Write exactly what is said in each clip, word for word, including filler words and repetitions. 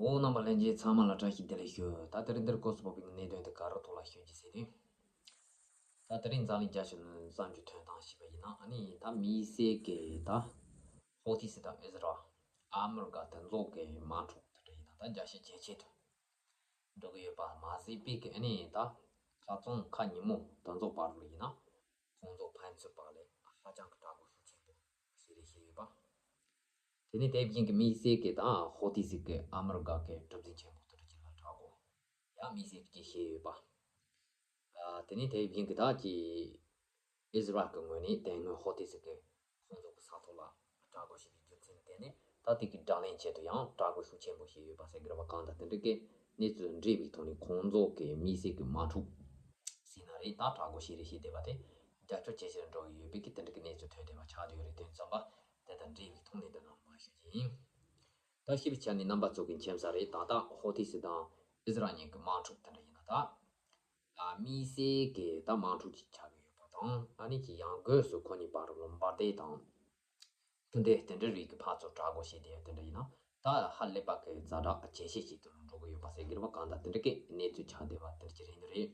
འོ། རྣམ་པ་ལྷན་རྒྱས་ཚང་མ་ལ་བཀྲ་ཤིས་བདེ་ལེགས་ཞུ། ད་དེ་རིང་འདིར་སྐབས་སུ་བབས་པའི་གནད་དོན་དེ་ག་རེ་ཐོག་ལ་ཞུ་རྒྱུ་ཟེར་དུས། ད་དེ་རིང་འཛམ་གླིང་རྒྱ་ཆེ་ནས་བསམ་རྒྱུ་ཐོན་སྟངས་ཤེས་པ་ཡིན་ན། ཨ་ནི་ད་དམིགས་བསལ་གྱི་ད་ཧོ་ཐི་སི་དང་ཨིས་ར་ཨེལ། ཨ་མི་རི་ཀ་དེ་ཚོ་གི་དམག་འཁྲུག་དེ་འདྲ་ཡིན་ན། ད་རྒྱ་ཆེ་ཇེ་ཆེ་དུ་འགྲོ་གི་ཡོད་པ་མ་ཟད་པའི་གི། ཨ་ནི་ད་ཁ་རྩང་ཁ་ཉིན་མོ་དེ་ཚོ་བར་ལ་ཡིན་ན། ཁོང་ཚོ་ཕན་ཚུན་བར་ལ་ཧ་ཅང་གི་དྲག་པོ་ཤུགས་ཆེན་པོ་ཞིག་རེད་བཤད་ཡོད་པ། དེ་ནས་དེ་བཞིན་གྱི་དམིགས་བསལ་གྱི་ད་ཧོ་ཐི་སི་གི་ཨ་མི་རི་ཀ་གི་གྲུ་གཟིངས་ཆེན་པོ་དེ་འདྲ་ཅིག་ལ་དྲག་པོ་ཡང་དམིགས་བསལ་གྱི་བཤད་ཡོད་པ། ཨ། དེ་ནས་དེ་བཞིན་གྱི་ད་ཀྱི་ཨིས་ར་ཨེལ་གྱི་ངོས་ནས་དེ་སྔོན་ཧོ་ཐི་སི་གི་ཁོང་ཚོ་གི་ས་ཐོག་ལ་དྲག་པོ་བྱས་པའི་རྒྱུ་མཚན་དེ་ནས། ད་དེ་གི་བརྡ་ལན་ཆེད་དུ་ཡང་དྲག་པོ་ཤུགས་ཆེན་པོ་བྱས་ཡོད་པ་ཟེར་གི་རེད་པ། གང་ལྟར་དེ་འདྲ་གི་གནས་ཚུལ་འདྲ་བའི་ཐོག་ནས། ཁོང་ཚོ་གི་དམིགས་བསལ་གྱི་དམག་འཁྲུག་ཟེར་ན་རེད། ད་དྲག་པོ་ཞིག་རེད་བཤད་བསྡད་པ་དེ་རྒྱ་ཁྱོན་ཇེ་ཆེར་འགྲོ་གི་ཡོད་པའི་གི་དེ་འདྲ་གི་གནས་ཚུལ་ཐོན་བསྡད་པ་ཆགས་བསྡད་ཡོད་རེད། དེ་ཙམ་པ་དེ་དང་འདྲ་བའི་ཐོག་ནས་འདི་ནང་མར་ཞུ་རྒྱུ་ཡིན། ད་ཞུས་པའི་ཆ་ནས་རྣམ་པ་ཚོ་གིས་མཁྱེན་ས་རེད། ད་ལྟ་ཧོ་ཐི་སི་དང་ཨིས་ར་ཨེལ་གཉིས་ཀྱི་དམག་འཁྲུག་དེ་འདྲ་ཡིན་ན། ད་ཨ། དམིགས་བསལ་གྱི་ད་དམག་འཁྲུག་ཅིག་ཆགས་ཀྱི་ཡོད་པ་དང་། ཨ་ནི་ཅིག་ཡང་སྒོས་སུ་ཁོ་གཉིས་བར་ལ་འབར་མདེལ་དང་འཕུར་མདེལ་དེ་འདྲ་རིགས་ཀྱི་ཕར་ཚུར་དྲག་པོ་བྱས་བསྡད་ཡ་དེ་འདྲ་ཡིན་ན། ད་ཧ་ལས་པ་གི་ཛ་དྲག་ཇེ་ཆེ་ཞིག་ཏུ་འགྲོ་གི་ཡོད་པ་ཟེར་གི་རེད་པ། གང་ལྟར་དེ་འདྲ་གི་གནས་ཚུལ་ཆགས་བསྡད་པ་དེ་འདྲ་ཅིག་རེད་ནི་རེད།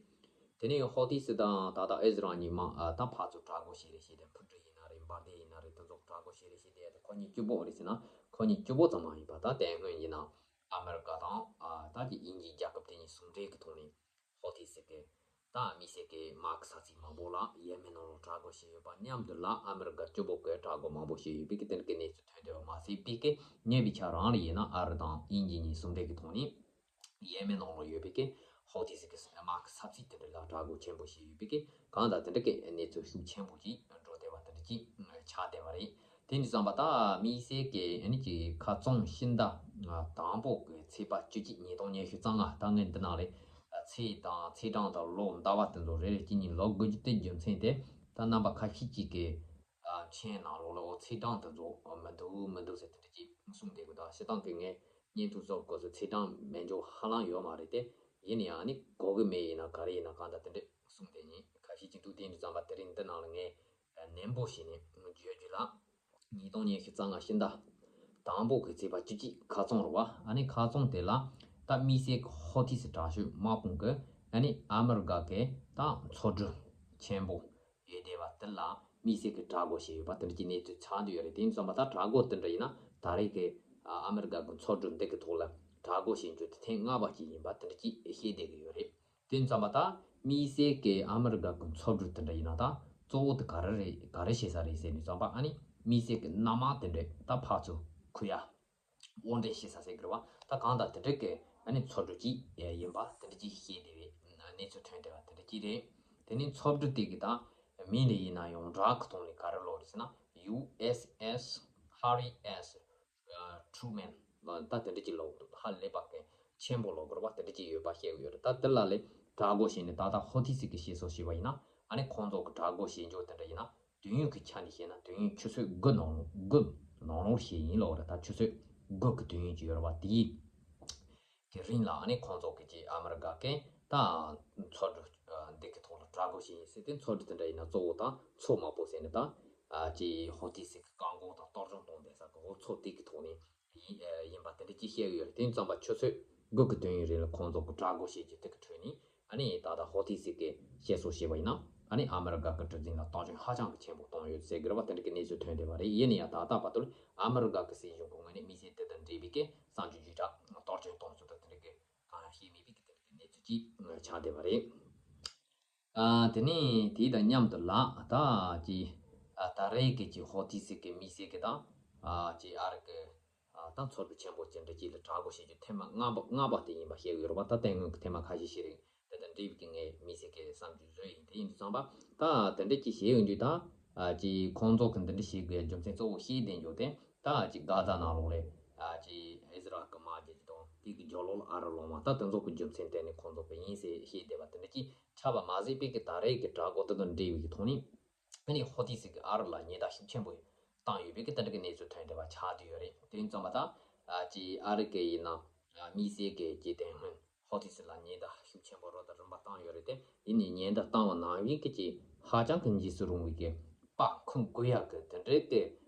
དེ་ནས་ཧོ་ཐི་སི་དང་ད་ལྟ་ཨིས་ར་ཨེལ་གཉིས་མ། ཨ། ད་ཕར་ཚུར་དྲག་པོ་བྱས་རེད་བྱས་ཏེ། འཕུར་གྲུ་ཡིན་ན་རེད། འབར་མདེལ་ཡིན་ན་རེད། དེ་ཚོ་དྲག་པོ་བྱས་རེད་བྱས་ཏེ། ད་ཁོ་གཉིས་སྐྱོ་པོ་རེད་ཟེར་ན་ཁོ་གཉིས་སྐྱོ་པོ་ཙམ་མ་ཡིན་པ། ད་དེ་སྔོན་ཡིན་ན་ཨ་མི་རི་ཀ་དང་། ཨ། ད་ཀྱི་དབྱིན་ཇིའི་རྒྱལ་ཁབ་དེ་གཉིས་ཟུང་འབྲེལ་གྱི་ཐོག་ནས་ཧོ་ཐི་སི་གི་ད་དམིགས་བསལ་གྱི་དམག་གི་ས་ཚིགས་མང་པོ་ལ་ཡས་མས་ནང་ལོགས་དྲག་རྒོལ་བྱས་ཡོད་པ་མཉམ་དུ་ལ། ཨ་མི་རི་ཀ་སྐྱོ་པོ་གི་དྲག་རྒོལ་མང་པོ་བྱས་ཡོད་པའི་གི་དེ་འདྲ་གི་གནས་ཚུལ་ཐོན་བསྡད་པ་མ་ཟད་པའི་གི། ཉེ་བའི་ཆར་རང་ལ་ཡིན་ན་ཨ་རི་དང་དབྱིན་ཇི་གཉིས་ཟུང་འབྲེལ་གྱི་ཐོག་ནས་ཡས་མས་ནང་ལོགས་ཡོད་པའི་གི་ཧོ་ཐི་སི་གི་དམག་གི་ས་ཚིགས་དེ་འདྲ་ལ་དྲག་རྒོལ་ཆེན་པོ་བྱས་ཡོད་པའི་གི། གང་ལྟར་དེ་འདྲ་གི་གནས་ཚུལ་ཤུགས་ཆེན་པོ་ཅིག་འགྲོ་བསྡད་པ་དེ་འདྲ་ཅིག་ཆགས་བསྡད་པ་རེད། དེ་འདྲ་ཙམ་པ་ད་དམིགས་བསལ་གྱི་ཨ་ནི་ཅིག་ཁ་རྩང་ཕྱི་ཟླ་དང་པོ་གི་ཚེས་པ་བཅུ་གཅིག། ཉིས་སྟོང་ཉི་ཤུ་རྩ་ལྔ། ད་ངས་འདི་ནང་ལ་ཚེས་དང་ཚེས་གྲངས་དང་ལོ་ཟླ་བ་དེ་ཚོ་རེ་རེ་གཅིག་གཉིས་ལབ་དགོས་རྒྱུ་དེ་རྒྱུ་མཚན་དེ། ད་རྣམ་པ་ཁ་ཤས་ཅིག་གིས་མཆན་ནང་ལོགས་ལ། འོ། ཚེས་གྲངས་དེ་ཚོ་མི་འདུག་མི་འདུག་ཟེར་དེ་འདྲ་ཅིག་གསུངས་བསྡད་གི་འདུག་སྤྱིར་བཏང་གི་ངས་བརྙན་ཐུང་བཟོ་དགོས་སུ་ཚེས་གྲངས་མེད་འཇོག་ཧ་ལམ་ཡོད་མ་རེད་དེ། ཡིན་ན་ཡང་ཨ་ནི་གོ་གི་མེད་ཡིན་ན་ག་རེ་ཡིན་ན། གང་ལྟར་དེ་འདྲ་གསུངས་བསྡད་མཁན་ཁ་ཤས་ཅིག་འདུག་དེ་འདྲ་ཙམ་པ་དེ་རིང་འདི་ནང་ལ་ངས་ནན་པོ་བྱས་ནས་བརྗོད་རྒྱུ་ལ། ཉིས་སྟོང་ཉི་ཤུ་རྩ་ལྔ་ཕྱི་ཟླ་དང་པོ་གི་ཚེས་པ་བཅུ་གཅིག་ཁ་རྩང་རེད་པ། ཨ་ནི་ཁ་རྩང་དེ་ལ་ད་དམིགས་བསལ་གྱི་ཧོ་ཐི་སི་དྲག་ཤོས་དམག་དཔུང་གི་ཨ་ནི་ཨ་མི་རི་ཀ་གི་ད་མཚོ་གྲུ་ཆེན་པོ་ཡོད་བསྡད་པ་དེ་ལ་དམིགས་བསལ་གྱི་དྲག་རྒོལ་བྱས་ཡོད་པ་དེ་འདྲ་གྱི་གནས་ཚུལ་ཆགས་བསྡད་ཡོད་རེད། དེ་ཡིན་ཙམ་པ་ད་དྲག་རྒོལ་དེ་འདྲ་ཡིན་ན་ད་རེས་ཀྱི་ཨ་མི་རི་ཀ་གི་མཚོ་གྲུ་འདི་གི་ཐོག་ལ་དྲག་རྒོལ་བྱེད་རྒྱུ་དེ་ཐེངས་ལྔ་པ་ཅིག་ཡིན་པ་དེ་འདྲ་ཅིག་བཤད་བསྡད་ཀྱི་ཡོད་རེད། དེ་ཙམ་པ་ད་དམིགས་བསལ་གྱི་ཨ་མི་རི་ཀ་གི་མཚོ་གྲུ་དེ་འདྲ་ཡིན་ན་ད་གཙོ་བོ་དེ་ག་རེ་རེད། ག་རེ་བྱེད་ས་རེད་ཟེར་ནས་ཙམ་པ། ཨ་ནི་དམིགས་བསལ་གྱི་གནམ་དམག་དེ་འདྲ་ད་ཕར་ཚུར་འཁུར་ཡ། དབོར་འདྲེན་བྱེད་ས་ཟེར་གི་རེད་པ། ད་གང་ལྟར་དེ་འདྲ་གི་ཨ་ནི་མཚོ་གྲུ་ཅིག་ཡིན་པ་དེ་འདྲ་ཅིག་བཤད་བསྡད་པའི་གནས་ཚུལ་ཐོན་བསྡད་པ་དེ་འདྲ་ཅིག་རེད། དེ་ནི་མཚོ་གྲུ་དེ་གི་ད་མིང་ལ་ཡིན་ན་ཡོངས་གྲགས་ཀྱི་ཐོག་ནས་ག་རེ་ལབ་རེད་ཟེར་ན། ཡུ་ཨེས་ཨེས་ཧ་རི་ཨེས་ཨ་ཊུ་རུ་མན། ད་དེ་འདྲ་ཅིག་ལབ་འདུག་ཧ་ལས་པ་གི་ཆེན་པོ་ལབ་དགོས་རེད་པ། དེ་འདྲ་ཅིག་ཡོད་པ་བཤད་གི་ཡོད་རེད། ད་དེ་ལ་ལས་དྲག་རྒོལ་བྱས་ནས་ད་ལྟ་ཧོ་ཐི་སི་གི་བཤད་སྲོལ་བྱས་པ་ཡིན་ན། ཨ་ནི་ཁོང་ཚོ་གི་དྲག་རྒོལ་བྱེད་འཇོག་དེ་འདྲ་ཡིན་ན། དུས་ཡུན་གྱི་ཆ་ནས་བཤད་ན་དུས་ཡུན་ཆུ་ཚོད་དགུ་ནང་དགུ་ནང་ལོགས་བྱས་ཡིན་ལབ་རེད། ད་ཆུ་ཚོད་དགུ་གི་དུས་ཡུན་ཅིག་ཡོད་རེད་པ། དེའི་གི་རིང་ལ་ཨ་ནི་ཁོང་ཚོ་གི་ཅིག་ཨ་མི་རི་ཀ་གི་ད་མཚོ་གྲུ་འདི་གི་ཐོག་ལ་དྲག་རྒོལ་བྱས་ཡིན་ཟེར་ཏེ། མཚོ་གྲུ་དེ་འདྲ་ཡིན་ན་གཙོ་བོ་ད་མཚོ་དམག་པོ་ཟེར་ནས་ད་ཅིག་ཧོ་ཐི་སི་གི་རྐང་འཁོར་དང་གཏོར་སྐྱོན་གཏོང་བསྡད་ས་གི་འོ་མཚོ་དེ་གི་ཐོག་ནས་ཡིན་ཡིན་པ་དེ་འདྲ་ཅིག་བཤད་གི་ཡོད་རེད། དེ་ཙམ་པ་ཆུ་ཚོད་དགུ་གི་དུས་ཡུན་རིང་ལ་ཁོང་ཚོ་གི་དྲག་རྒོལ་བྱེད་རྒྱུ་དེ་གི་ཁྲོད་ནས། ཨ་ནི་ད་ལྟ་ཧོ་ཐི་སི་གི་བཤད་སྲོལ་བྱས་པ་ཡིན་ན། ཨ་ནི་ཨ་མི་རི་ཀ་གི་གྲུ་གཟིངས་ལ་གཏོར་སྐྱོན་ཧ་ཅང་གི་ཆེན་པོ་བཏང་ཡོད་ཟེར་གི་རེད་པ། དེ་འདྲ་གི་གནས་ཚུལ་ཐོན་བསྡད་པ་རེད། ཡིན་ན་ཡང་ད་ལྟ་བར་དུ་ཨ་མི་རི་ཀ་གི་སྲིད་གཞུང་གི་ངོས་ནས་དམིགས་བསལ་དེ་དང་འབྲེལ་བའི་གི་གསར་འགྱུར་བརྒྱུད་བསྒྲགས་གཏོར་སྐྱོན་གཏོང་ཚུལ་དང་དེ་འདྲ་གི་གང་ཡང་བཤད་མེད་པའི་གི་དེ་འདྲ་གི་གནས་ཚུལ་ཅིག་ཆགས་བསྡད་པ་རེད། ཨ། དེ་ནས་དེ་དང་མཉམ་དུ་ལ་ད་ཀྱི་ཨ་ད་རེས་ཀྱི་ཀྱི་ཧོ་ཐི་སི་གི་དམིགས་བསལ་གི་ད་ཨ་ཀྱི་ཨ་རི་གི་ཨ་ད་མཚོ་གྲུ་ཆེན་པོ་ཅན་འདྲ་ཅིག་ལ་དྲག་རྒོལ་བྱེད་རྒྱུ་ཐེངས་མ་ལྔ་པ་ལྔ་པ་དེ་ཡིན་པ་བཤད་ཡོད་རེད་པ། ད་དེ་སྔོན་གྱི་ཐེངས་མ་ཁ་ཤས་ཤིག་རེད། དེ་དང་འབྲེལ་བའི་གི་ངས་དམིགས་བསལ་གྱི་བསམ་ཚུལ་བཟོས་ཡིན། དེ་ཡིན་དུས་ཙམ་པ་ད་དེ་འདྲ་ཅིག་བྱེད་ཡོང་དུས། ད་ཨ་ཅིག་ཁོང་ཚོ་གི་འདི་འདྲ་བྱེད་དགོས་རྒྱུ་མཚན་གཙོ་བོ་བཤད་བསྡད་རྒྱུ་དེ། ད་ཅིག་གྷ་ཛ་ནང་ལོགས་ལ་ཨ་ཅིག་ཨིས་ར་ཨེལ་གི་དམག་རྒྱག་རྒྱུ་དང་། དེ་གི་རྒྱབ་ལོགས་ལ་ཨ་རི་ལོག་མ། ད་དེ་ཚོ་གི་རྒྱུ་མཚན་དེ་ནི་ཁོང་ཚོ་གི་ཡིན་ཟེར་བཤད་བསྡད་པ་དེ་འདྲ་ཅིག་ཆགས་པ་མ་ཟད་པའི་གི་ད་རེས་ཀྱི་དྲག་རྒོལ་དེ་དང་འབྲེལ་བའི་གི་ཐོག་ནས། ཨ་ནི་ཧོ་ཐི་སི་གི་ཨ་རི་ལ་ཉེན་བརྡ་ཤུགས་ཆེན་པོ་བཏང་ཡོད་པའི་གི་དེ་འདྲ་གི་གནས་ཚུལ་ཐོན་བསྡད་པ་ཆགས་བསྡད་ཡོད་རེད། དེ་ཡིན་ཙམ་པ་ད་ཨ་ཅིག་ཨ་རི་གི་ཡིན་ན་ཨ་དམིགས་བསལ་གི་ཀྱི་དེ་སྔོན་ཧོ་ཐི་སི་ལ་ཉེན་བརྡ་ཤུགས་ཆེན་པོ་རོ་དང་རིམ་པ་བཏང་ཡོད་རེད་དེ། ཡིན་ནའི་ཉེན་བརྡ་བཏང་བ་ནང་བཞིན་གི་ཅིག་ཧ་ཅང་གི་འཇིགས་སུ་རུང་བའི་གི་དཔའ་འཁུམས་དགོས་ཡག་གི་དེ་འདྲའི་དེ་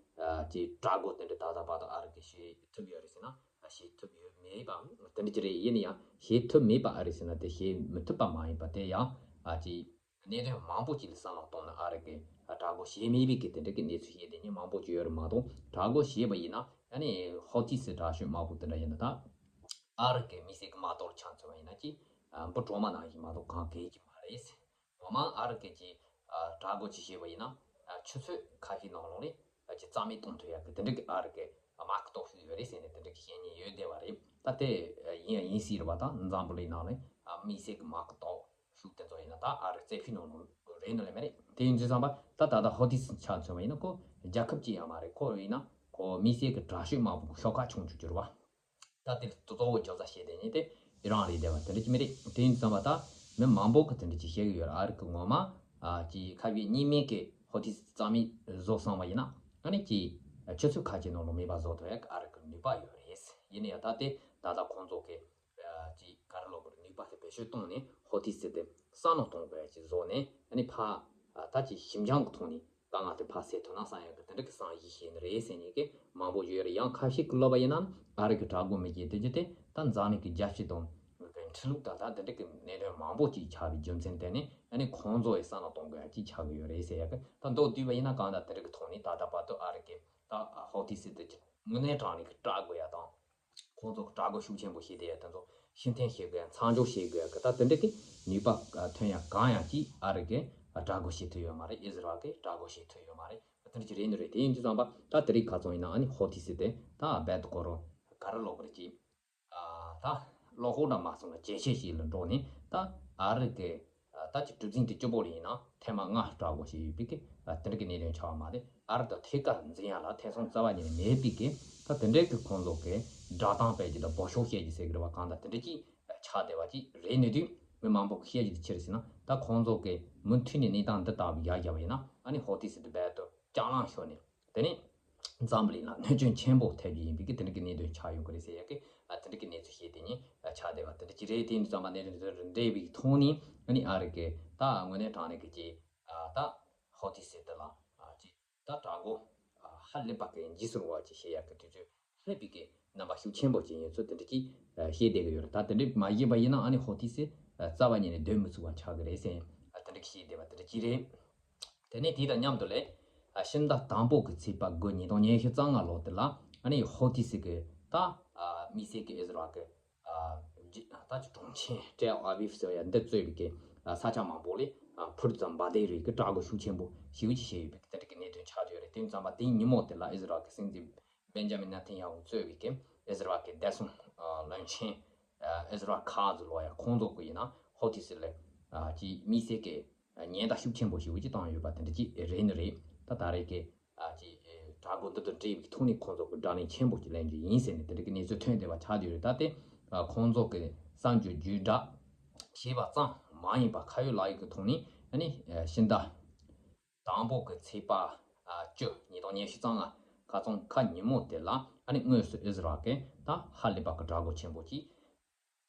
ཨ་ཅིག་དྲག་རྒོལ་དེ་འདྲ་ད་ལྟ་བར་དུ་ཨ་རི་གི་བྱེད་ཐུབ་ཡོད་རེད་ཟེར་ན་ བྱེད་ཐུབ་ཡོད་མེད་པའམ་དེ་འདྲ་ཅིག་རེད། ཡིན་ན་ཡང་བྱེད་ཐུབ་མེད་པ་ཨ་རེད་ཟེར་ན་དེ་བྱེད་མི་ཐུབ་པ་མ་ཡིན་པ་དེ་ཡང་ཨ་ཅིག་གནད་དོན་མང་པོ་ཅིག་ལ་བསམ་བློ་གཏོང་ན་ཨ་རི་གི་དྲག་རྒོལ་བྱེད་མེད་པའི་གི་དེ་འདྲ་གི་གནས་ཚུལ་བཤད་དེ་ནི་མང་པོ་ཅིག་ཡོད་རེད་མ་གཏོགས། དྲག་རྒོལ་བྱས་པ་ཡིན་ན་ཨ་ནི་ཧོ་ཐི་སི་དྲག་ཤོས་དམག་དཔུང་དེ་འདྲ་ཡིན་ན་ད་ཨ་རི་གི་མི་སེར་གི་དམག་དོན་ཆ་མཚོན་པ་ཡིན་ན་ཅི་འབུ་གྲོག་མ་ནང་བཞིན་མ་གཏོགས་གང་གལ་གྱི་མ་རེད། ངོ་མ་ཨ་རི་གི་ཅི་དྲག་རྒོལ་ཅིག་བྱས་པ་ཡིན་ན་ཆུ་ཚོད་ཁ་ཤས་ནང་ལོགས་ནས་ཅི་རྩ་མེད་གཏོང་ཐུབ་ཡག་གི་དེ་འདྲ་གི་ཨ་རི་གི་དམག་གི་སྟོབས་ཤུགས་ཡོད་རེད་ཟེར་ནས་དེ་འདྲ་གི་བཤད་མཁན་ཡོད་བསྡད་པ་རེད། ད་དེ་ཡིན་ཡང་ཡིན་སྲིད་རེད་པ། ད་འཛམ་བུ་གླིང་ནང་ནས་མི་སེར་གི་དམག་གི་སྟོབས་ཤུགས་དེ་ཚོ་ཡིན་ན་ད་ཨ་རི་རྩེ་ཕུད་ནང་ལོགས་རེད་ནི་ལས་མ་རེད། དེ་ཡིན་དུས་ཙམ་པ་ད་ད་ལྟ་ཧོ་ཐི་སི་ཆ་མཚོན་པ་ཡིན་ན་ཁོ་རྒྱལ་ཁབ་ཅིག་ཡང་མ་རེད། ཁོ་ཡིན་ན་ཁོ་མི་སེར་གི་དྲག་ཤོས་དམག་དཔུང་གི་ཤོག་ཁག་ཆུང་ཆུང་གྱུར་བ། ད་དེ་གཙོ་བོ་རྒྱག་ས་བྱས་དེ་ནི་དེ་ཨི་རན་རེད་བསྡད་པ་དེ་འདྲ་ཅིག་མི་རེད། དེ་ཡིན་དུས་ཙམ་པ་ད་མི་མང་པོ་གི་དེ་འདྲ་ཅིག་བཤད་གི་ཡོད་རེད། ཨ་རི་གི་ངོ་མ་ཨ་ཅིག་ཁ་བའི་གཉིས་མེད་ཀྱི་ཧོ་ཐི་སི་རྩ་མེད་བཟོ་སོང་བ་ཡིན་ན་ཨ་ནི་ཅིག་ཆུ་ཚོད་ཁ་ཅིག་ནང་ལོགས་མེད་པ་བཟོ་ཐུབ་ཡག་ཨ་རི་གི་ནུས་པ་ཡོད་རེད། ཡིན་ན་ཡང་ད་དེ་ད་ལྟ་ཁོང་ཚོ་གི་ཅིག་ག་རེ་ལབ་དགོས་རེད། ནུས་པ་དེ་བེད་སྤྱོད་བཏང་ནས་ཧོ་ཐི་སི་དེ་བསམ་བློ་གཏོང་དགོས་ཡ་ཅིག་བཟོ་ནས་ཨ་ནི་ཕ་ད་ཅིག་ཞིབ་འཇམ་གི་ཐོག་ནས་དཀའ་ངལ་དེ་ཕར་སེལ་ཐུབ་ན་བསམ་ཡ་གི་དེ་འདྲ་གི་བསམ་གཞིག་བྱས་ནི་རེད་ཟེར་མཁན་གི་མང་པོ་ཡོད་རེད། ཡང་ཁ་ཤས་ཀྱིས་ལབ་པ་ཡིན་ན་ཨ་རི་གི་དྲག་རྒོལ་མི་བྱེད་དེ་རྒྱུ་དེ་ད་འཛམ་གླིང་གི་རྒྱལ་སྤྱི་དང་ཁྲིམས་ལུགས་དང་ད་དེ་འདྲ་གི་གནད་དོན་མང་པོ་ཅིག་ཆགས་པའི་རྒྱུ་མཚན་དེ་ནི་ཨ་ནི་ཁོང་ཚོ་ཡི་བསམ་བློ་གཏོང་དགོས་ཡ་ཅིག་ཆགས་ཀྱི་ཡོད་རེད་ཟེར་ཡ་གི། ད་མདོར་བསྡུས་པ་ཡིན་ན་གང་ལྟར་དེ་འདྲ་གི་ཐོག་ནས་ད་ལྟ་བར་དུ་ཨ་རི་གི་ད་ཧོ་ཐི་སི་དེ་དངོས་གནས་དྲང་གནས་ཀྱི་དྲག་དགོས་ཡ་དང་། ཁོང་ཚོ་དྲག་རྒོལ་ཤུགས་ཆེན་པོ་བྱས་ཏེ་ཡ་དེ་ཚོ་ཕྱིར་འཐེན་བྱེད་དགོས་ཡ་མཚམས་འཇོག་བྱེད་དགོས་ཡ་གི་ད་དེ་འདྲ་གི་ནུས་པ་ཐོན་ཡ་གང་ཡང་ཅིག་ཨ་རི་གི་དྲག་རྒོལ་བྱེད་ཐུབ་ཡོད་མ་རེད། ཨི་ཟི་རལ་གི་དྲག་རྒོལ་བྱེད་ཐུབ་ཡོད་མ་རེད། དེ་འདྲ་ཅིག་རེད་ནི་རེད། དེ་ཡིན་དུས་ཙམ་པ་ད་དེ་རིང་ཁ་སང་ཡིན་ན་ཨ་ནི་ཧོ་ཐི་སི་དེ་ད་རྦད་དེ་ཁོ་རང་ག་རེ་ལབ་དགོས་རེད་ཅིག་ད་བློ་ཁོག་འདྲ་མ་སོང་ན་ཇེ་ཆེ་ཞིག་ལ་འགྲོ་ནས་ད་ཨ་རི་གི་ད་ཅིག་གྲུ་གཟིངས་དེ་སྤྱི་པོ་ལ་ཡིན་ན་ཐེངས་མ་ལྔ་དྲག་རྒོལ་བྱས་ཡོད་པའི་གི་དེ་འདྲ་གི་གནད་དོན་ཆགས་པ་མ་རེད། ཨ་རི་དང་ཐད་ཀར་འཛིང་ཡ་ལ་ཐེ་ཚོམ་རྩ་བ་ཉིད་ནས་མེད་པའི་གི་ད་དེ་འདྲའི་གི་ཁོང་ཚོ་གི་བསྒྲགས་གཏམ་སྤེལ་གྱི་དང་འབོད་ཤོག་བཤད་ཀྱི་ཟེར་གི་རེད་བ། གང་ལྟར་དེ་འདྲ་ཅིག་ཆགས་བསྡད་པ་ཅིག་རེད་ནི་དུས་མི་མང་པོ་གི་བཤད་ཀྱི་དེ་ཕྱིར་ཟེར་ན་ད་ཁོང་ཚོ་གི་མུ་མཐུད་ནས་གནས་སྟངས་འདི་ལྟ་བུ་ཡར་རྒྱབ་པ་ཡིན་ན་ཨ་ནི་ཧོ་ཐི་སི་དེ་རྦད་དེ་ལྕགས་ལམ་ཤོར་ནས། དེ་ནས་འཛམ་བུ་གླིང་ལ་གནོད་སྐྱོན་ཆེན་པོ་ཐེབས་རྒྱུ་ཡིན་པའི་གི་དེ་འདྲ་གི་གནད་དོན་ཆགས་ཡོང་གི་རེད་ཟེར་ཡ་གི་ཨ་དེ་འདྲ་གི་གནས་ཚུལ་བཤད་དེ་ནི་ཨ་ཆགས་བསྡད་པ་དེ་འདྲ་ཅིག་རེད། དེ་ཡིན་དུས་ཙམ་པ་གནད་དོན་དེ་ཚོ་འདྲེས་པའི་ཐོག་ནས་ཨ་ནི་ཨ་རི་གི་ད་དངོས་གནས་དྲང་གནས་གི་ཅིག་ཨ་ད་ཧོ་ཐི་སི་དེ་ལ་ཨ་ཅིག་ད་དྲག་རྒོལ་ཨ་ཧ་ལས་པ་གི་འཇིགས་སུ་རུང་བ་ཅིག་བྱེད་ཡ་གི་དུས་ཚོད་སླེབས་པའི་གི་རྣམ་པ་ཤུགས་ཆེན་པོ་ཅིག་ཡིན་ཚུལ་དེ་འདྲ་ཅིག་ཨ་བཤད་བསྡད་གི་ཡོད་རེད། ད་དེ་འདྲ་མ་བཤད་པ་ཡིན་ན་ཨ་ནི་ཧོ་ཐི་སི་ཨ་རྩ་བ་ཉིད་ནས་སྡོད་མི་ཚུགས་པ་ཆགས་གི་རེད་ཟེར་ཨ་དེ་འདྲ་གི་བཤད་བསྡད་པ་དེ་འདྲ་ཅིག་རེད། དེ་ནས་དེ་དང་མཉམ་དུ་ལས་ཨ་ཕྱི་ཟླ་དང་པོ་གི་ཚེས་པ་དགུ་ཉིས་སྟོང་ཉི་ཤུ་རྩ་ལྔ་ལོ་དེ་ལ་ཨ་ནི་ཧོ་ཐི་སི་གི་ད་ཨ་དམིགས་བསལ་གི་ཨི་ཟི་རལ་གི་ཨ་ད་ཅི་གྲོང་ཁྱེར་ཏེལ་ཨ་བིབ་ཟེར་ཡ་འདི་གཙོས་པའི་གི་ཨ་ས་ཆ་མང་པོ་ལས་ཨ་འཕུར་འཛིན་འབར་མདེལ་རིགས་ཀྱི་དྲག་རྒོལ་ཤུགས་ཆེན་པོ་ཞེ་པོ་ཅིག་བྱས་ཡོད་པའི་གི་དེ་འདྲ་གི་གནད་དོན་ཆགས་བསྡད་ཡོད་རེད། དེ་ཡིན་ཙམ་པ་དེའི་ཉིན་མོ་དེ་ལ་ཨི་ཟི་རལ་གི་སྲིད་འཛིན་བེན་ཇ་མིན་ནེ་ཐན་ཡ་ཧུ་གཙོས་པའི་གི་ཨི་ཟི་རལ་གི་བདེ་སྲུང་ཨ་བློན་ཆེན་ཨ་ཨི་ཟི་རལ་ཁ་ཟི་ལོ་ཡ་ཁོང་ཚོ་གི་ཡིན་ན་ཧོ་ཐི་སི་ལ་ཨ་ཅིག་དམིགས་བསལ་གི་ཉེན་བརྡ་ཤུགས་ཆེན་པོ་ཞེ་པོ་ཅིག་བཏང་ཡོད་པ་དེ་འདྲ་ཅིག་རེད་ནི་རེད། ད་ད་རེས་ཀྱི་ཨ་ཅིག་དྲག་རྒོལ་འདི་དང་འབྲེལ་བའི་ཐོག་ནས་ཁོང་ཚོ་གི་བགྲོ་གླེང་ཆེན་པོ་ཅིག་ལེན་རྒྱུ་ཡིན་ཟེར་ནས་དེ་འདྲ་གི་གནས་ཚུལ་ཐོན་བསྡད་པ་ཆགས་བསྡད་ཡོད་རེད། ད་དེ་ཨ་ཁོང་ཚོ་གི་གསར་འགྱུར་བརྒྱུད་བསྒྲགས་བྱས་པ་ཙམ་མ་ཡིན་པ་ཁ་ཡོད་ལག་ཡོད་ཀྱི་ཐོག་ནས་ཨ་ནི་ཨ་ཕྱི་ཟླ་དང་པོ་གི་ཚེས་པ་ཨ་བཅུ་ཉིས་སྟོང་ཉི་ཤུ་རྩ་ལྔ་ཁ་སང་ཁ་ཉིན་མོ་དེ་ལ་ཨ་ནི་དངོས་སུ་ཨི་ཟི་རལ་གི་ད་ཧ་ལས་པ་གི་དྲག་རྒོལ་ཆེན་པོ་ཅིག་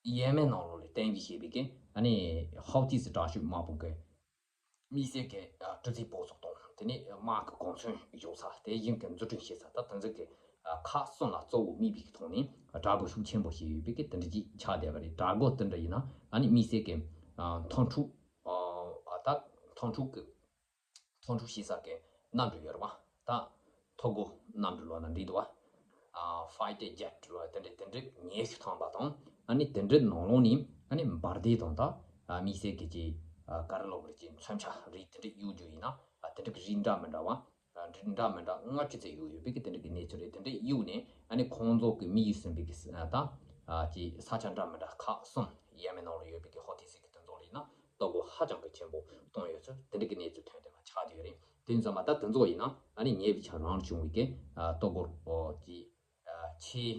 ཡེ་མེན་ནང་ལོགས་ལ་གཏན་འཁེལ་བྱས་པའི་གི་ཨ་ནི་ཧོ་ཐི་སི་དྲག་ཤོས་དམག་དཔུང་གི་དམིགས་བསལ་གྱི་ཨ་གྲུ་གཟིངས་སྤོ་སོགས་དང་དེ་ནས་དམག་གི་གོ་མཚོན་བཞག་ས་དེ་བཞིན་གྱི་འཛུགས་སྐྲུན་བྱེད་ས་ད་དེ་ཚོ་གི་ཨ་ཁག་གསུམ་ལ་གཙོ་བོ་དམིགས་པའི་ཐོག་ནས་དྲག་རྒོལ་ཤུགས་ཆེན་པོ་བྱས་ཡོད་པའི་གི་དེ་འདྲ་ཅིག་ཆགས་བསྡད་པ་རེད། དྲག་རྒོལ་དེ་འདྲ་ཡིན་ན་ཨ་ནི་དམིགས་བསལ་གྱི་ཨ་མཐོང་གྲུ་ཨ་ད་མཐོང་གྲུ་གི་མཐོང་གྲུ་བྱེད་ས་གི་གནམ་གྲུ་ཡོད་རེད་བ། ད་ཐོ་གོ་གནམ་གྲུ་ལབ་ན་འགྲིག་འདུག་བ། ཨ་ཕའི་ཊར་ཇེ་ཊི་ལབ་དེ་འདྲ་དེ་འདྲ་ཉི་ཤུ་ཐམ་པ་དང་ཨ་ནི་དེ་འདྲའི་ནང་ལོགས་ནས་ཨ་ནི་འབར་མདེལ་དང་ད་ཨ་དམིགས་བསལ་གྱི་ཅིག་ཨ་ག་རེ་ལབ་དགོས་རེད། ཅིག་མཚོན་ཆ་རིགས་དེ་འདྲ་གཡུག་རྒྱུ་ཡིན་ན་ཨ་དེ་འདྲ་གི་རིགས་འདྲ་མི་འདྲ་བ་ཨ་རིགས་འདྲ་མི་འདྲ་ལྔ་བཅུ་ཙམ་གཡུག་ཡོད་པའི་གི་དེ་འདྲ་གི་གནས་ཚུལ་རེད། དེ་འདྲ་གཡུག་ནས་ཨ་ནི་ཁོང་ཚོ་གི་དམིགས་ཡུལ་ཟིན་པའི་གི་ཨ་ད་ཨ་ཅིག་ས་ཆ་འདྲ་མི་འདྲ་ཁག་གསུམ་ཡེ་མེན་ནང་ལ་ཡོད་པའི་གི་ཧོ་ཐི་སི་གི་དེ་ཚོ་ལ་ཡིན་ན། ལྟོ་གོས་ཧ་ཅང་གི་ཆེན་པོ་བཏང་ཡོད་ཚུལ་དེ་འདྲ་གི་གནས་ཚུལ་ཐོན་བསྡད་པ་ཆགས་བསྡད་ཡོད་རེད། དེ་ཙམ་པ་ད་དེ་ཚོ་ཡིན་ན་ཨ་ནི་ཉེ་བའི་ཆར་རང་བྱུང་བའི་གི་ཨ་ལྟོ་གོས་ཨོ་ཀྱི་ཨ་ཆེས་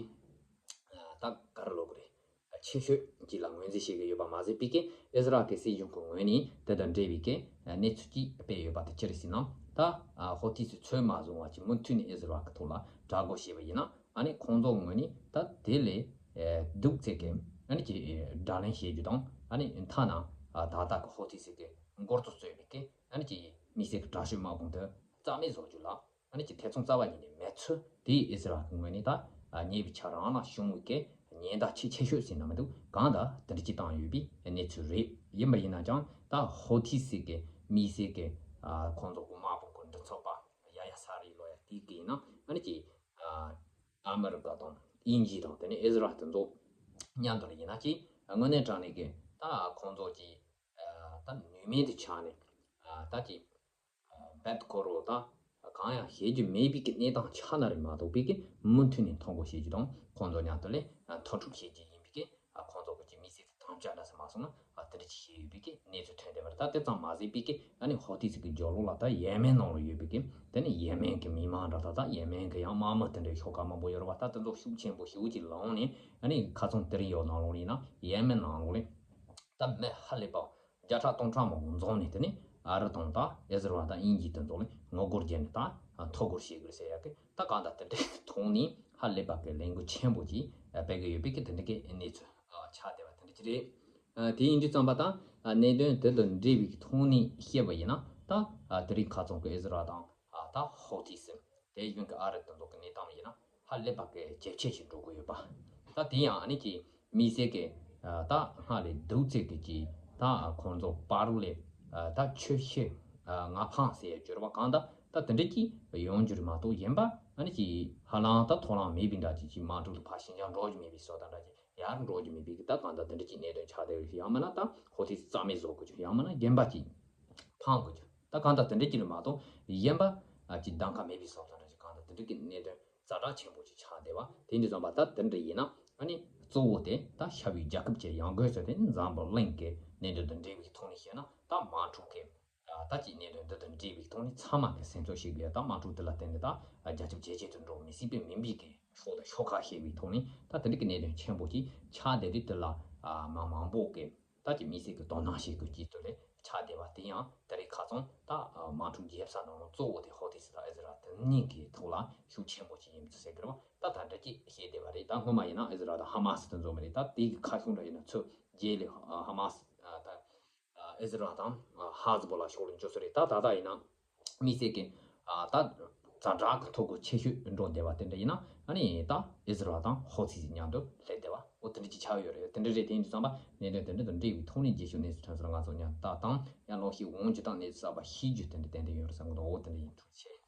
ཨ་ད་ག་རེ་ལབ་དགོས་རེད། ཨ་ཆེ་ཤོས་ཅིག་ལ་ངོས་འཛིན་བྱེད་ཀྱི་ཡོད་པ་མ་ཟད་པའི་གི་ཨི་ཟི་རལ་གི་སྲིད་གཞུང་གི་ངོས་ནས་དེ་དང་འབྲེལ་བའི་གི་ཨ་གནས་ཚུལ་ཅིག་སྤེལ་ཡོད་པ་དེ་ཅི་རེད་ཟེར་ན། ད་ཨ་ཧོ་ཐི་སི་ཚོད་མ་བཟུང་བ་ཅིག་མུ་མཐུད་ནས་ཨི་ཟི་རལ་གི་ཐོག་ལ་དྲག་རྒོལ་བྱས་པ་ཡིན་ན། ཨ་ནི་ཁོང་ཚོ་ངོས་ནས་ད་དེ་ལས་ཨེ་སྡུག་ཚད་ཀྱི་ཨ་ནི་ཀྱི་ཨེ་བགྲོ་གླེང་བྱེད་རྒྱུ་དང་ཨ་ནི་ཐ་ན་ཨ་ད་ལྟ་གི་ཧོ་ཐི་སི་གི་འགོ་གཙོ་གཙོས་པའི་གི་ཨ་ནི་ཀྱི་དམིགས་བསལ་གྱི་དྲག་ཤོས་དམག་དཔུང་དེ་རྩ་མེད་བཟོ་རྒྱུ་ལ་ཨ་ནི་ཀྱི་ཐེ་ཚོམ་རྩ་བ་ཉིད་ནས་མེད་ཚུལ་དེ་ཨི་སི་རལ་གི་ངོས་ནས་ད་ ཉེ་བའི་ཆར་རང་ལ་བྱུང་བའི་གི་ཉེན་བརྡ་ཆེས་ཆེ་ཤོས་ཟེར་ན་མི་འདུག་གང་ལྟར་དེ་འདྲ་ཅིག་བཏང་ཡོད་པའི་གནས་ཚུལ་རེད། ཡིན་པ་ཡིན་ན་ཀྱང་ད་ཧོ་ཐི་སི་གི་དམིགས་བསལ་གི་ཁོང་ཚོ་གི་དམག་དཔུང་གི་མགྲིན་ཚབ་པ་ཡ་ཡ་ས་རི་ལོ་ཡ་དེ་གི་ཡིན་ན་ཨ་ནི་ཅིག་ཨ་མི་རི་ཀ་དང་དབྱིན་ཇི་དང་དེ་ནས་ཨི་ཟི་རལ་དེ་ཚོ་མཉམ་དུ་ལ་ཡིན་ན་ཅིག་དངོས་གནས་དྲང་གནས་གི་ད་ཁོང་ཚོ་གི་ད་ནུས་མེད་དུ་ཆགས་ནས་ད་ཅིག་རྦད་ཁོ་རོ་ད་གང་ཡང་བྱེད་རྒྱུ་མེད་པའི་གི་གནས་སྟངས་ཆགས་ན་རེད་མ་གཏོགས་པའི་གི་མུ་མཐུད་ནས་ཐོ་འགོད་བྱེད་རྒྱུ་དང་ཁོང་ཚོ་མཉམ་དུ་ལས་ཐོ་འཁྲུག་བྱེད་རྒྱུ་ཡིན་པའི་གི་ཁོང་ཚོ་གི་ཅིག་དམིགས་བསལ་གི་དམ་བཅའ་འདྲ་ཟེར་མ་སོང་ན་དེ་འདྲ་ཅིག་བྱས་ཡོད་པའི་གི་གནས་ཚུལ་ཐོན་བསྡད་པ་རེད། ད་དེ་ཙམ་མ་ཟད་པའི་གི་ཨ་ནི་ཧོ་ཐི་སི་གི་རྒྱབ་ལོགས་ལ་ད་ཡེ་མེན་ནང་ལ་ཡོད་པའི་གི་དེ་ནི་ཡེ་མེན་གི་མི་མང་འདྲ་ད་ད་ཡེ་མེན་གི་ཡང་དམག་མི་དེ་འདྲའི་ཤོག་ཁག་མང་པོ་ཡོད་རེད་བ། ད་དེ་ཚོ་ཤུགས་ཆེན་པོ་ཞེ་པོ་ཅིག་ལངས་ནས་ཨ་ནི་ཁ་སང་དེ་རིང་ཡོད་ནང་ལོགས་ཡིན་ན་ཡེ་མེན་ནང་ལོགས་ལས་ད་མི་ཧ་ལས་པ་བརྒྱ་ཕྲག་སྟོང་ཕྲག་མང་པོ་འཛོམས་ནས་དེ་ནས་ཨ་རི་དང་ད་ཨི་ཟི་རལ་དང་དབྱིན་ཇི་དེ་ཚོ་ལ་ངོ་རྒོལ་བརྒྱབ་ནས་ད་ཐོ་འགོད་བྱེད་དགོས་ཟེར་ཡ་གི་ད་གང་ལྟར་དེ་འདྲའི་ཐོག་ནས་ཧ་ལས་པ་གི་ལས་འགུལ་ཆེན་པོ་ཅིག་སྤེལ་གི་ཡོད་པའི་གི་དེ་འདྲ་གི་གནས་ཚུལ་ཆགས་བསྡད་པ་དེ་འདྲ་ཅིག་རེད། དེ་ཡིན་དུས་ཙམ་པ་ད་གནད་དོན་དེ་དང་འབྲེལ་བའི་ཐོག་ནས་བཤད་པ་ཡིན་ན་ད་དེ་རིང་ཁ་སང་གི་ཨི་ཟི་རལ་དང་ད་ཧོ་ཐི་སི་དེ་བཞིན་གི་ཨ་རི་དེ་ཚོ་གི་གནས་སྟངས་ཡིན་ན་ཧ་ལས་པ་གི་ཇེ་ཆེ་ཞིག་འགྲོ་གི་ཡོད་པ། ད་དེ་ཡང་ཨ་ནི་ཀྱི་དམིགས་བསལ་གི་ད་སྔར་ལས་སྡུག་ཚད་ཀྱི་ཀྱི་ད་ཁོང་ཚོ་བར་ལས་ད་ཆུ་ཤི་ང་འཕངས་ཟེར་ཡ་འགྱུར་བ་གང་ད་ད་དེ་འདྲ་ཀྱི་ཡོང་རྒྱུ་རེད་མ་གཏོགས་གཞན་པ་ཨ་ནི་ཀྱི་ཧ་ལམ་ད་ཐོ་རངས་མེད་པའི་འདྲ་ཅིག་ཅིག་མ་འགྲོ་དུ་ཕར་ཤིན་ཅང་འགྲོ་རྒྱུ་མེད་པའི་བཟོ་ལྟ་འདྲ་ཅིག་ཡར་འགྲོ་རྒྱུ་མེད་པའི་གི་ད་གང་ད་དེ་འདྲ་ཅིག་གནད་དོན་ཆགས་བསྡད་ཡོད། ཡང་མིན་ན་ད་ཧོ་ཐི་རྩ་མེད་བཟོ་དགོས་རྒྱུ་ཡང་མིན་ན་རྒན་པ་ཅིག་འཕང་དགོས་རྒྱུ་ད་གང་ད་དེ་འདྲ་ཅིག་རེད་མ་གཏོགས་གཞན་པ་ཅིག་གདམ་ག་མེད་པའི་བཟོ་ལྟ་འདྲ་ཅིག་གང་ད་དེ་འདྲ་གི་གནད་དོན་ཛ་དྲག་ཆེན་པོ་ཅིག་ཆགས་བསྡད་པ་དེ་འདྲ་ཙམ་པ་ད་དེ་འདྲ་ཡིན་ན་ཨ་ནི་གཙོ་བོ་དེ་ད་ཤར་བའི་རྒྱལ་ཁབ་ཀྱི་ཡང་སྒོས་སུ་དེ་འཛམ་བུ་གླིང་གི་གནད་དོན་དང་འབྲེལ་བའི་ཐོག་ནས་བཤད་ན་ད་དམག་འཁྲུག་གི་ད་ཅིག་གནད་དོན་འདི་དང་འབྲེལ་བའི་ཐོག་ནས་ཚང་མ་གི་སེམས་ཚོར་ཞིག་ཡོད། ད་དམག་འཁྲུག་འདི་ལ་བརྟེན་ནས་ད་རྒྱ་ཁྱབ་ཇེ་ཆེ་དུ་འགྲོ་མི་སྲིད་པའི་མིན་པའི་གི་ཕྱོགས་དང་ཤོག་ཁག་ཤེས་པའི་ཐོག་ནས་ད་དེ་འདྲ་གི་གནད་དོན་ཆེན་པོ་ཅིག་ཆགས་བསྡད་དུས་དེ་ལ་མི་མང་པོ་གི་ད་ཅིག་དམིགས་བསལ་གི་དོ་སྣང་བྱེད་དགོས་ཀྱི་དུས་ལས་ཆགས་བསྡད་པ་དེ་ཡང་དེ་རིང་ཁ་སང་ད་དམག་འཁྲུག་རྒྱབ་ས་ནང་ལ་གཙོ་བོ་དེ་ཧོ་ཐི་སི་དང་ཨི་ཟི་རལ་དེ་གཉིས་ཀྱི་ཐོག་ལ་ཤུགས་ཆེན་པོ་ཅིག་ཡིན་ཚུལ་ཟེར་གི་རེད་བ། ད་ད་འདྲ་ཅིག་བཤད་བསྡད་པ་རེད། ད་སྔོན་མ་ཡིན་ན་ཨི་ཟི་རལ་དང་ཧ་མ་སི་དེ་འཛོམས་པ་རེད། ད་དེ་གི་ཁ་ཤུགས་འདྲ་ཡིན་ན་ཚུར་རྗེས་ལ་ཧ་མ་སི་ད་ཨི་ཟི་རལ་དང་ཧ་ཟི་བོ་ལ་ཕྱོགས་ལ་འཇོག་ས་རེད། ད་ད་ལྟ་ཡིན་ན་དམིགས་བསལ་གི་ད་ཛ་དྲག་གི་ཐོ་འགོད་ཆེ་ཤོས་འགྲོ་བསྡད་པ་དེ་འདྲ་ཡིན་ན་ཨ་ནི་ད་ཨི་ཟི་རལ་དང་ཧོ་ཐི་སི་མཉམ་དུ་སླེབས་བསྡད་པ་འོ་དེ་འདྲ་ཅིག་ཆགས་ཡོད་རེད། དེ་འདྲ་རེད། དེ་ཡིན་དུས་ཙམ་པ་གནད་དོན་དེ་འདྲ་དང་འབྲེལ་བའི་ཐོག་ནས་རྗེས་ཤུལ་གནས་ཚུལ་ཐོན་ས་ལ་ང་ཚོ་མཉམ་ད་དང་ཡང་ལོག་ཤིག་འོང་རྒྱུ་དང་གནས་ཚུལ་གསར་པ་ཤེས་རྒྱུ་དེ་འདྲ་ཏན་ཏན་ཡོད་རེད་བསམ་གི་འདུག་འོ་དེ་འདྲ་ཡིན། ཐུགས་རྗེ་ཆེ།